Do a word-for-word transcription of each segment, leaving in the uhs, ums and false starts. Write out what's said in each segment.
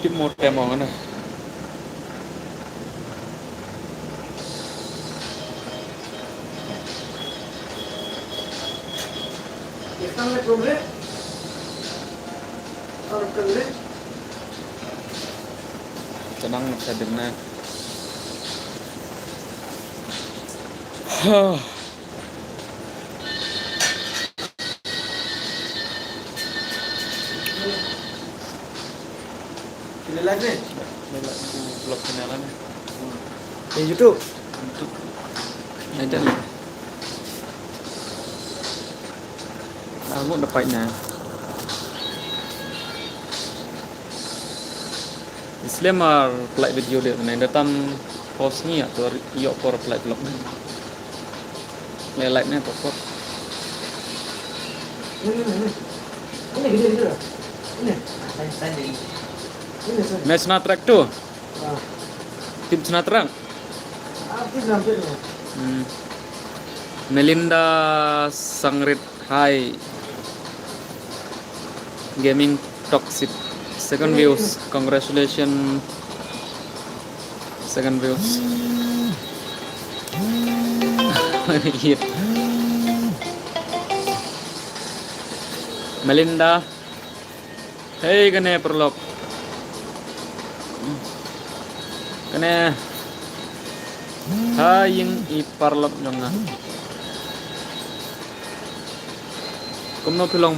Tip mo te mo na. Tenang sa din na. Huh. Kena live ni? Kena live, vlog kena live ni. Eh, YouTube. YouTube. Ada. Aku dapat na. Disclaimer, pynlait video dei, ne da tam pause ngi ïa to ïoh por pynlait vlog ne. Pynlait ne por por. Match na track tu. Tim Sinatra. Hmm. Melinda Sangrit, hi. Gaming Toxic. Second views. Congratulations. Second views. Melinda. Hei, kane paralok. Kane. Ha ïing i paralok jong nga. Kumno phi long?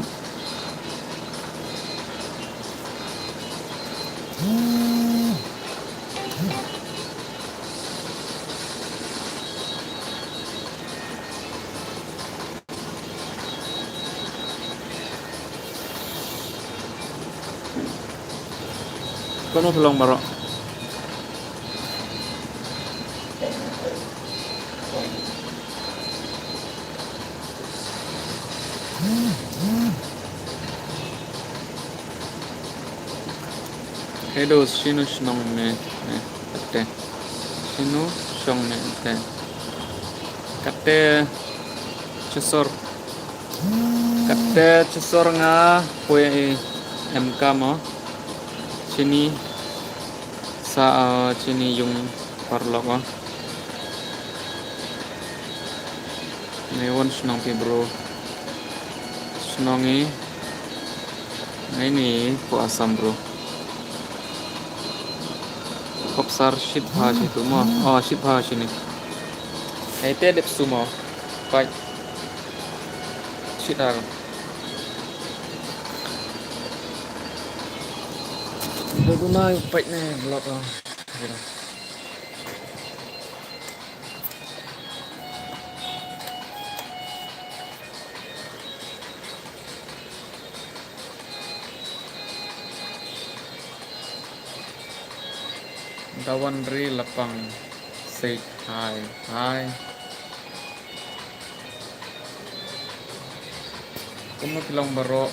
Kumno phi long baroh? Hedo, shino shnong me, ne, kate. Shino shnong me, kate. Kate, Chisor. Kate Chisor nga poi em ka mo. Chini sa, uh, chini yung paralok, oh. Ngi wan shnong phi, bro. Shnong i. Ngi ni ko Assam, bro. Kopsar shit bha shi tu mo. Oh, shit bha shi ni. Ai te dep su mo. Pai. Shit ha. Doguna pai ne blok, oh. Dawan Ri Lapang, say hi. Hi. Kumno phi long baroh?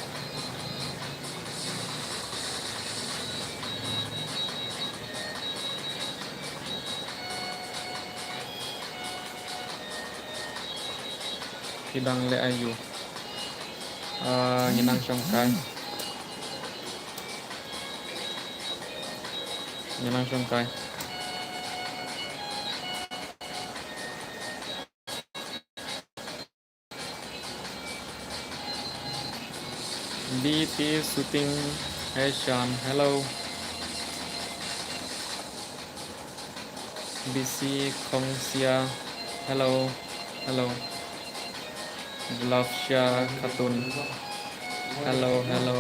Phi dang leh aïu? Ah, ngi nang shong kai. Ngi nang shong kai. B T shooting, hey Shan, hello. B C Khongsia, hello, hello. Glavsha Khatun, hello, hello.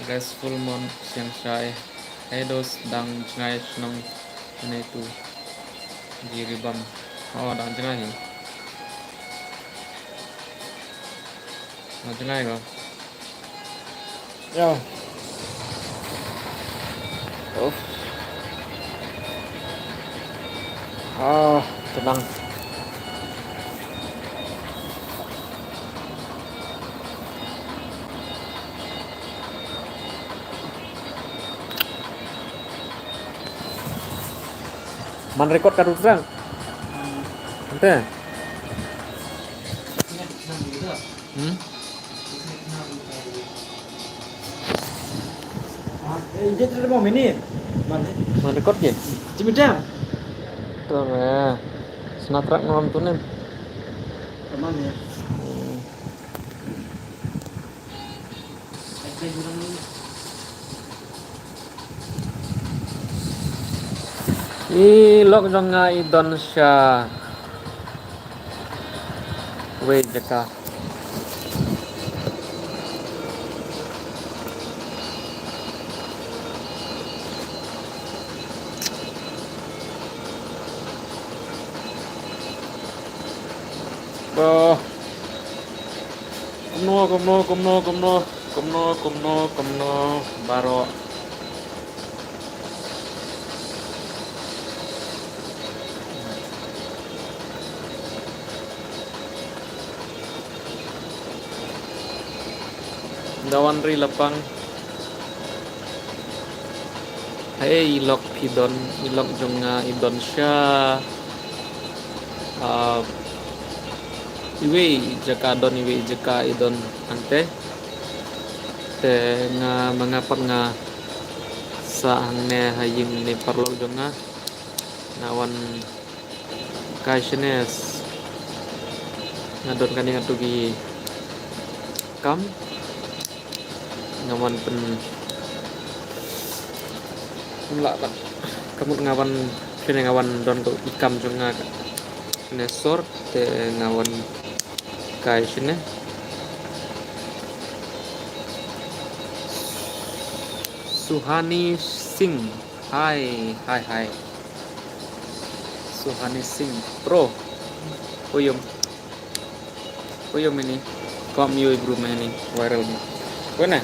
Graceful Mon Siangshai, hey dos, dang jngai shnong ne tu. Jiribam. Oh, dang jngai hi. Dang jngai ko. Yo. Oh. Ah, tenang. Man record ka tu terang. Ente. Hmm? Injek terus mau mini. Mana? Mana record ya? Cimitam. Tuh ya. Senatrak ngam tuh nih. Mana ya? I lok jong nga i don sha wei jaka. Ba. Kumno, kumno, kumno, kumno, kumno, kumno, kumno, baroh. Dawan ri lapang. Hei, i lok phi don, i lok jong nga i don sha. Ah, iwei i jaka don, iwei i jaka i don hangte. Te nga ma nga pat nga sah hangne ha ïing ne paralok jong nga. Nga wan kai shane, nga don kane katu ki kam. Nga wan pyn, pynlah pat. Ka mut nga wan, kane nga wan don ka i kam jong nga ka. Kane sor te nga wan kai shane. Suhani Singh. Hi, hi, hi. Suhani Singh. Bro. Uyum. Uyum ini. Kom yui bro ini. Viral ni. Wena?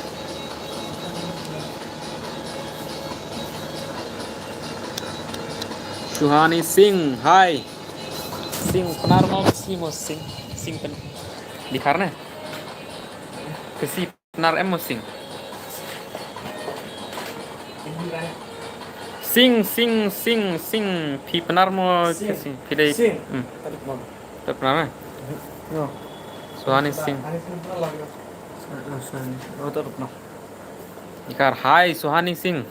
Suhani Singh. Hi. Singh, Pnar mo, Singh mo, Singh. Singh pen. Bihar ne? Kasi Pnar em mo Singh? Singh, Singh, Singh, Singh. Phi Pnar mo Singh. Kasi phi dei. Singh. Hmm. Tadi Pnar. Tadi Pnar, eh? No. Suhani Singh. Hari Singh Pnar lah, ya. Oh, Suhani. Oh, tadi Pnar. Ikar, hi, Suhani Singh.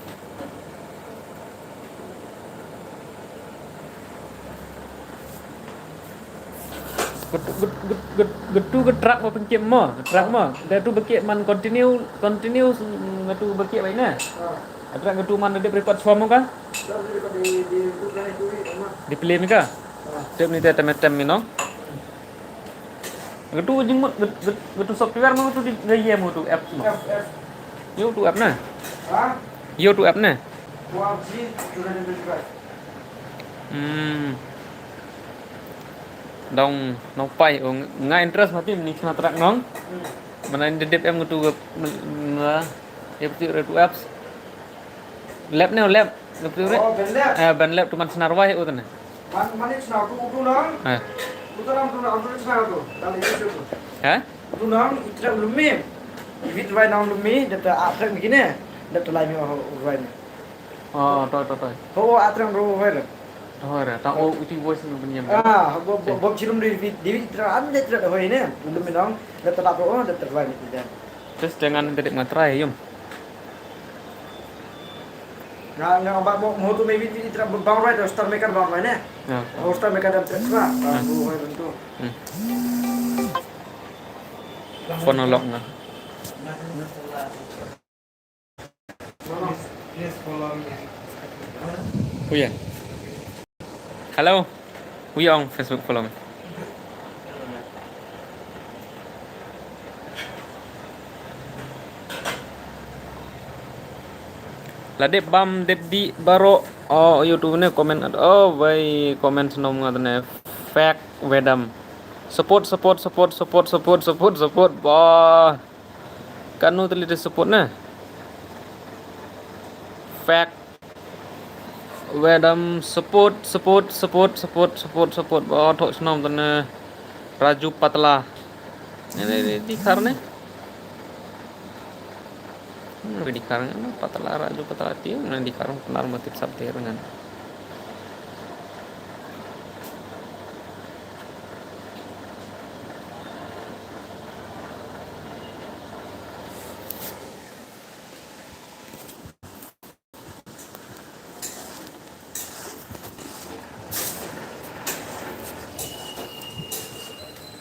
Getu, getu, getu, getu, getu ka track ba pynkhih mo, ka track mo. Da tu ba khih man continue, continue, mm, getu ba khih bai ne. Ka track getu man da dep record shuwa mo ka? Di play mi ka? Dep ni te tem tem mi no. Getu jingmut, getu, getu software mo, getu di, di ye mo tu app mo. Yo tu app na. Yo tu app na. Hmm. Dong, nong pai, oh, nga interest mati ni kena track nong. Mana ini dep em getu ke, na, ya betul tu apps. Lap ne, lap. Lap tu re. Oh, ban lap. Eh, ban lap tu man Senar wai, oh, tu ne. Man, man ni Senar tu, tu nang. Eh. Tu tu nang, tu nang, tu Senar tu. Dalam itu tu. Hah? Tu nang, itu nang lumi. Ivit wai nang lumi, da ta akhir begini. Da ta lai mi oh, wai ni. Oh, to, to, to. Oh, atrang ro wai re. To re, ta oh, itu voice ni benyam. Ah, bo, bo, bo chilum di ivit, di ivit tra an de tra wai ni. Lumi nang, da ta lap oh, da ta wai ni dan. Terus dengan tadi ngatrai, yum. Nga, nga ba mo, mo tu maybe di tra bang rai, Star Maker bang rai ne. Ya. Oh, Star Maker dan tra. Ah, bu rai tentu. Hmm. Phone lock nga. Oh ya. Hello. Wi ong Facebook follow me. La dep bam dep dih baroh. Oh, YouTube ne comment. Oh, bai comment snom nga ne. Fak Wedam. Support, support, support, support, support, support, support. Bah. Kanu tali de support ne. Fak Wedam support, support, support, support, support, support. Ba thok snom tane Raju Patla. Ne, ne, ne, di kar ne. Hmm, di kar ne, Patla, Raju Patla ti, ne di kar Pnar ma tip sap ter ngan.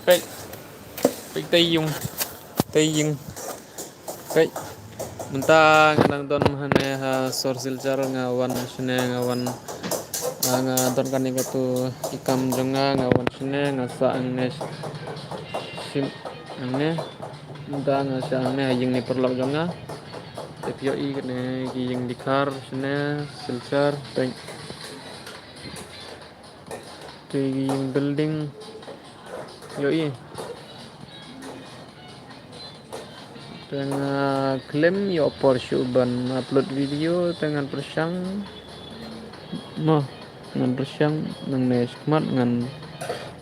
Peit. Peit te ïing. Te ïing. Peit. Mynta nga dang don hangne ha sor Silchar, nga wan shane, nga wan, ah, nga don kane katu ki kam jong nga, nga wan shane, nga sah hangne. Shim hangne. Mynta nga sah hangne ha ïing ne paralok jong nga. Te phi ïohi kane ki ïing dkhar shane, Silchar, peit. Te ki ïing building. Ïohi. Te nga khlem ïoh por shuh ban upload video, te ngan pyrshang. Mo, ngan pyrshang nangne shakhmat ngan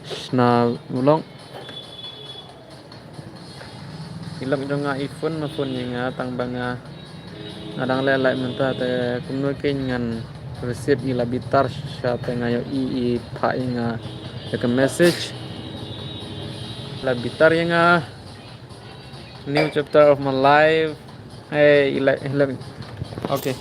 shna vlog. I lok jong nga i phone, ma phone ïa nga, tang ba nga, nga dang leh live mynta, te kumno kein ngan receive, i la bitar shisha, te nga ïohi i phah ïa nga ïa ka message. La bitar ïa nga. New chapter of my life. Hey, i la, i la. Okay.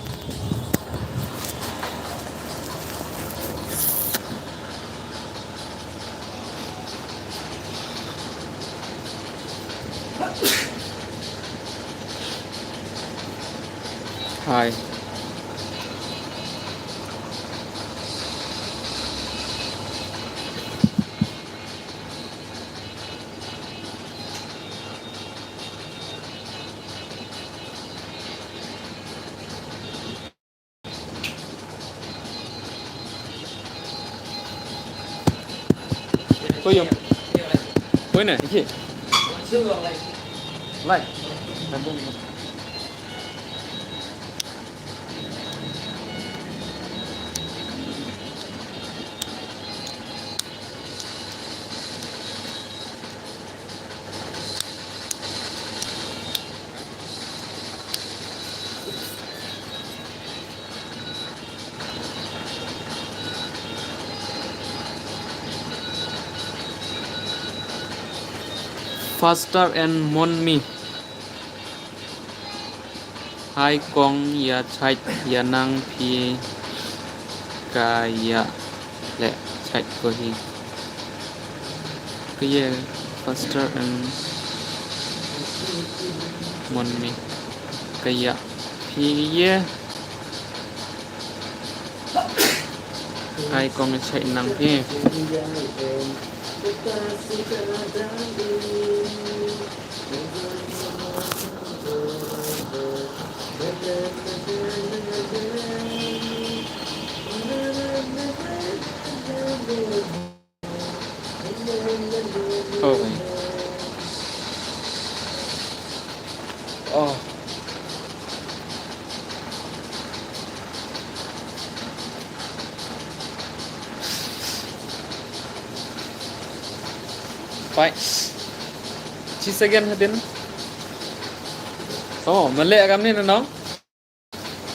Hi. Oi, yum. Oi, na, iki. Lai. Faster and Mon Me. Hai kong, ïa chait ïa nang phi, ka ïa leh chait ko hi. Ka ïa Faster and Mon Me. Ka ïa phi ka ïa. Hai kong, ïa chait nang phi. Oh. Oh. Peit. Chi second hadien. Oh, mele agam ni no.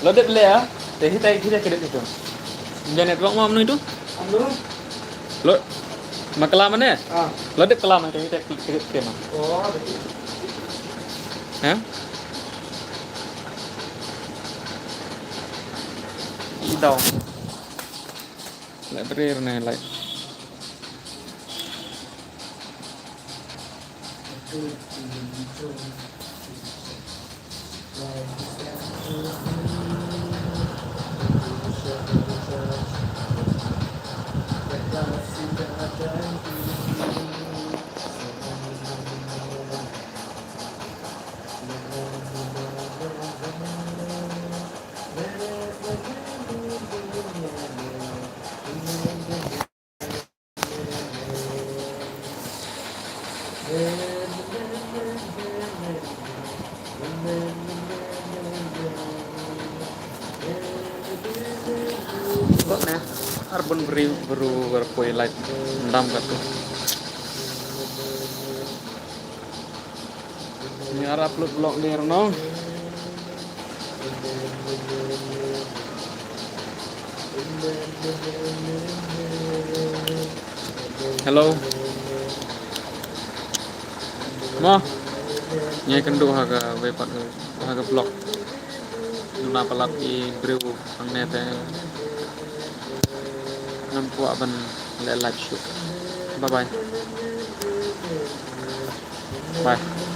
Lo dep le ah. Te hitai hitai kedep itu. Jangan network mau menu itu. Anu? Lo makala mana? Ah. Lo dep kala mana? Te hitai kedep kena. Oh, betul. Hah? Idau. Library ne light. Kok ne, ar bun bri bru wer poi light ndam katu. Ngar upload vlog der no. Hello. Mo. Ngai kynduh ha ka wei pat ha ka vlog. Nuna palat i briew hangne te. Ngam kwah ban leh live shoot. Bye bye. Bye.